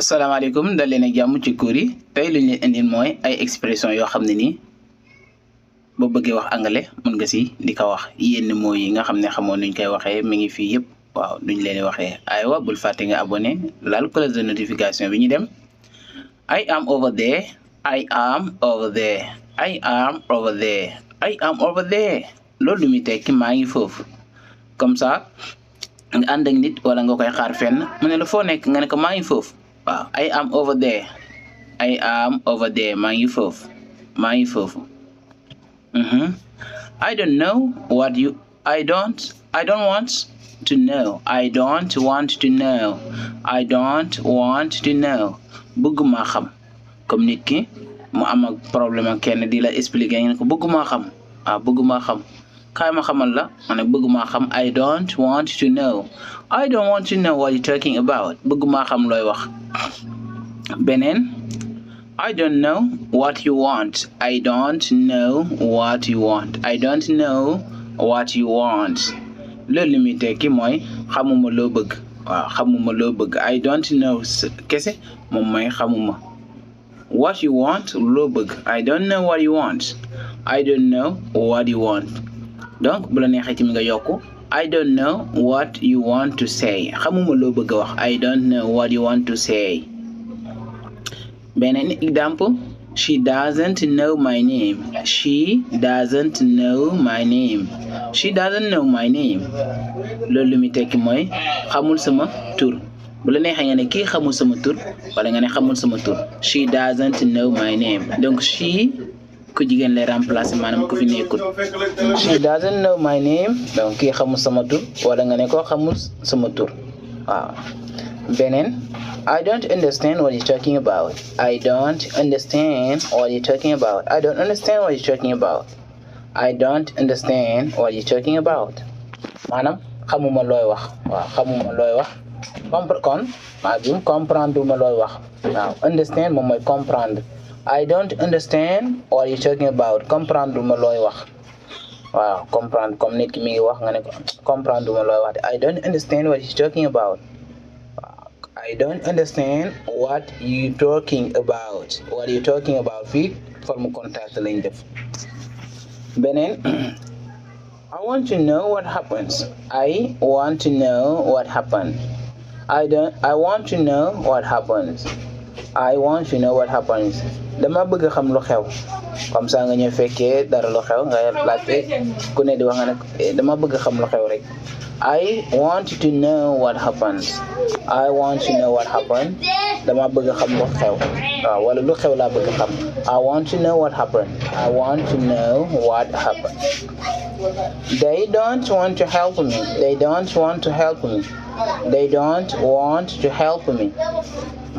asalaamaaleykum dal leen ak jàmm ci cours yi tey lu ñu leen indil mooy ay expression yoo xam ne nii boo bëggee wax anglais mën nga si di ko wax yenn mots yi nga xam ne xamoon nuñ koy waxee mi ngi fii yëpp waaw duñ leen di waxee aywa bul fàtte nga abonné laal cloche de notification bi ñu dem I am over there I am over there I am over there I am over there loolu lu muy tekki maa ngi foofu comme ça nga ànd ak nit wala nga koy xaar fenn mu ne la foo nekk nga ne ko maa ngi foofu waaw I am over there I am over there maa ngi foofu maa ngi foofu I don't know what you I don't want to know I don't want to know I don't want to know bëgguma xam comme nit ki mu am ak problème ak kenn di la expliquer ngeen ko bëgguma xam bëgguma xam kaay ma xamal la ma ne bëgguma xam I don't want to know I don't want to know what you're talking about bëgguma xam looy wax beneen I don't know what you want I don't know what you want I don't know what you want loolu li muy tekki mooy xamuma loo bëgg waaw xamuma loo bëgg I don't know kese moom mooy xamuma what you want loo bëgg I don't know what you want I don't know what you want donc bu la neexee ci mi nga yokku I don't know what you want to say xamuma loo bëgg a wax I don't know what you want to say beneen example she doesn't know my name she doesn't know my name she doesn't know my name loolu lu muy tekki mooy xamul sama tur bu la neexee nga ne kii xamul sama tur wala nga ne xamul sama tur she doesn't know my name donc she ku jigéen lay remplacer maanaam ku fi nekkul she doesn't know my name donc kii xamul sama tur wala nga ne ko xamul sama tur waaw beneen I don't understand what you're talking about I don't understand what you're talking about I don't understand what you're talking about I don't understand what you're talking about maanaam xamuma looy wax waaw xamuma looy wax kon maa jum comprendre ma looy wax waaw understand moom mooy comprendre I don't understand what you're talking about comprendre ma looy wax waaw comprendre comme nit ki mi ngi wax nga ne ko comprendre ma looy wax I don't understand what you're talking about I don't understand what you're talking about fii forme contact lañ def beneen I want to know what happens I want to know what happened I want to know what happens I want to know what happens dama bëgg xam lu xew comme ça nga ñëw fekkee dara lu xew nga laajte ku ne di wax nga ne dama bëgg xam lu xew rek I want to know what happens I want to know what happened dama bëgg xam lu xew waaw wala lu xew laa bëgg xam I want to know what happened I want to know what happened They don't want to help me They don't want to help me They don't want to help me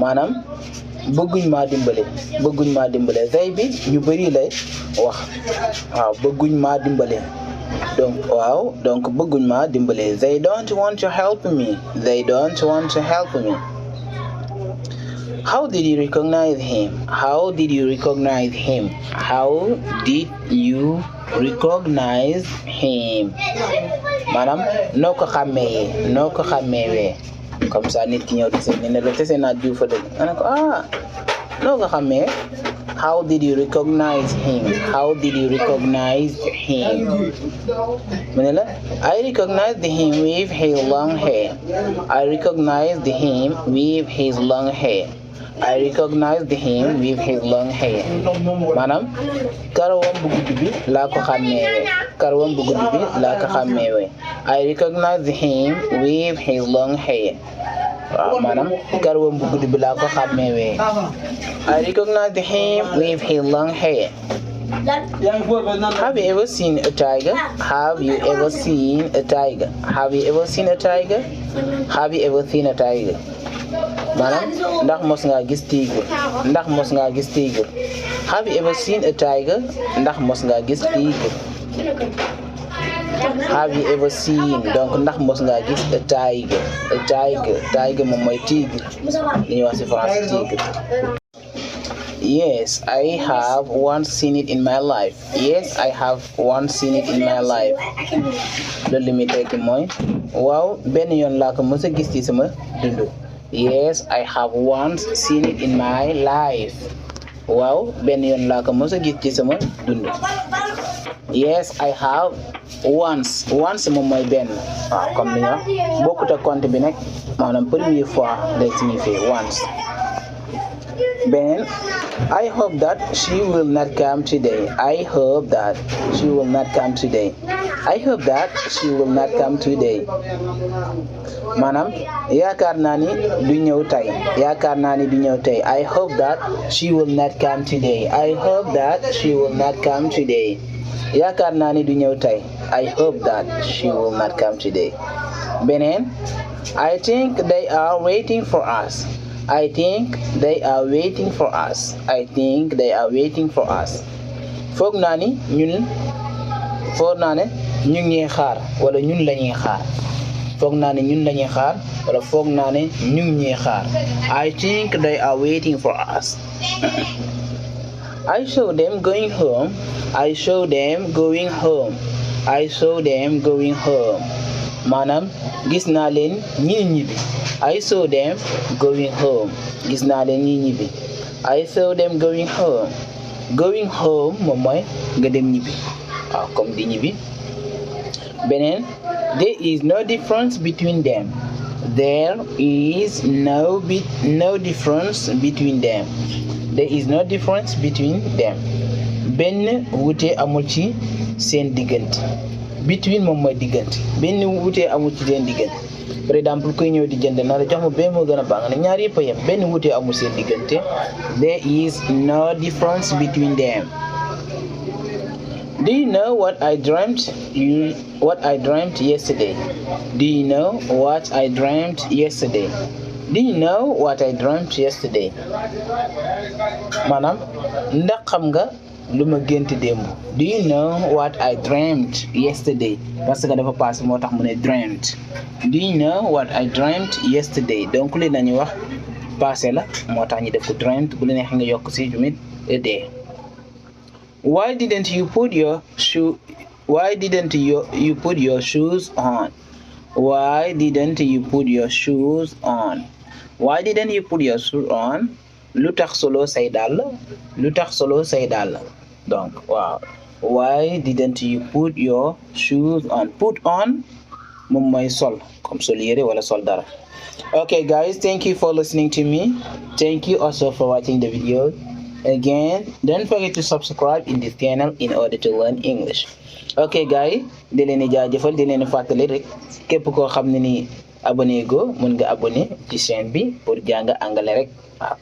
maanaam bëgguñ maa dimbale they bi ñu bari lay wax waaw bëgguñ maa dimbale donc bëgguñ maa dimbale they don't want to help me How did you recognize him maanaam noo ko xàmmeewee comme ça nit ki ñëw tese naa diw fa dëgg nga ne ko noo ko xàmmee how did you recognize him mu ne la I recognized him with his long hair maanaam karawam bu gudd bi laa ko xàmmeewee I recognized him with his long hair waaw maanaam karawam bu gudd bi laa ko xàmmeewee I recognized him with his long hair Have you ever seen a tiger? maanaam ndax mos ngaa gis tigre Have you ever seen a tiger? ndax mos ngaa gis tigre Have you ever seen donc ndax mos ngaa gis a tiger moom mooy tigre li ñuy wax ci français tigre Yes, I have once seen it in my life. Loolu li muy tekki mooy waaw benn yoon laa ko mës a gis ci sama dund Yes, I have once seen it in my life. Waaw benn yoon laa ko mos a gis ci sama dund. Yes, I have once moom mooy benn waaw comme ni nga bokkut ak compte bi nag maanaam première fois lay signifier once. Beneen I hope that she will not come today. I hope that she will not come today. I hope that she will not come today. Maanaam yaakaar naa ni du ñëw tey yaakaar naa ni du ñëw tey. I hope that she will not come today. I hope that she will not come today. yaakaar naa ni du ñëw tey. I hope that she will not come today. Beneen I think they are waiting for us. I think they are waiting for us. I think they are waiting for us. Foog naa ne ñu ngi ñuy xaar wala ñun la ñuy xaar. Foog naa ne ñun la ñuy xaar wala foog naa ne ñu ngi ñuy xaar. I think they are waiting for us. I saw them going home. I saw them going home. I saw them going home. Maanaam gis naa leen ñi ñibbi. I saw them going home. Gis naa leen ñi ñibbi. I saw them going home. Going home moom mooy nga dem ñibbi waaw comme di ñibbi. Beneen there is no difference between them. There is no difference between them. There is no difference between them. Benn wute amul ci seen diggante. Between moom mooy diggante benn wute amul ci seen diggante. Par exemple kuy ñëw di jënd na la jox ma benn moo gën a baax nga ne ñaar yëpp a yem benn wute amul seen diggante. There is no difference between them. Do you know what I dreamt yesterday? Do you know what I dreamt yesterday? Do you know what I dreamt yesterday? Maanaam ndax xam nga lu ma gént démb. Do you know what I dreamt yesterday? Parce que dafa passé moo tax mu ne dreamt. Do you know what I dreamt yesterday? Donc li nañu wax passé la moo tax ñu def ko dreamt bu la neexee nga yokk ci tamit day. Why didn't you put your shoes on? Why didn't you put your shoes on? Why didn't you put your shoes on? Lu tax solo say dàll donc waaw why didn't you put your shoes on? Put on moom mooy sol comme sol yére wala sol dara. Okay guys, thank you for listening to me. Thank you also for watching the video. Again, don't forget to subscribe in this channel in order to learn English. Okay guys, di leen jaajëfal di leen fàttali rek képp koo xam ne ni abonné go mun nga abonné ci chaîne bi pour jàng anglais rek waaw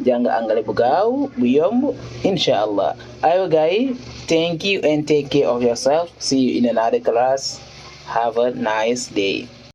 jàng anglais bu gaaw bu yomb inshallah. Ayo guys, thank you and take care of yourself. See you in another class. Have a nice day.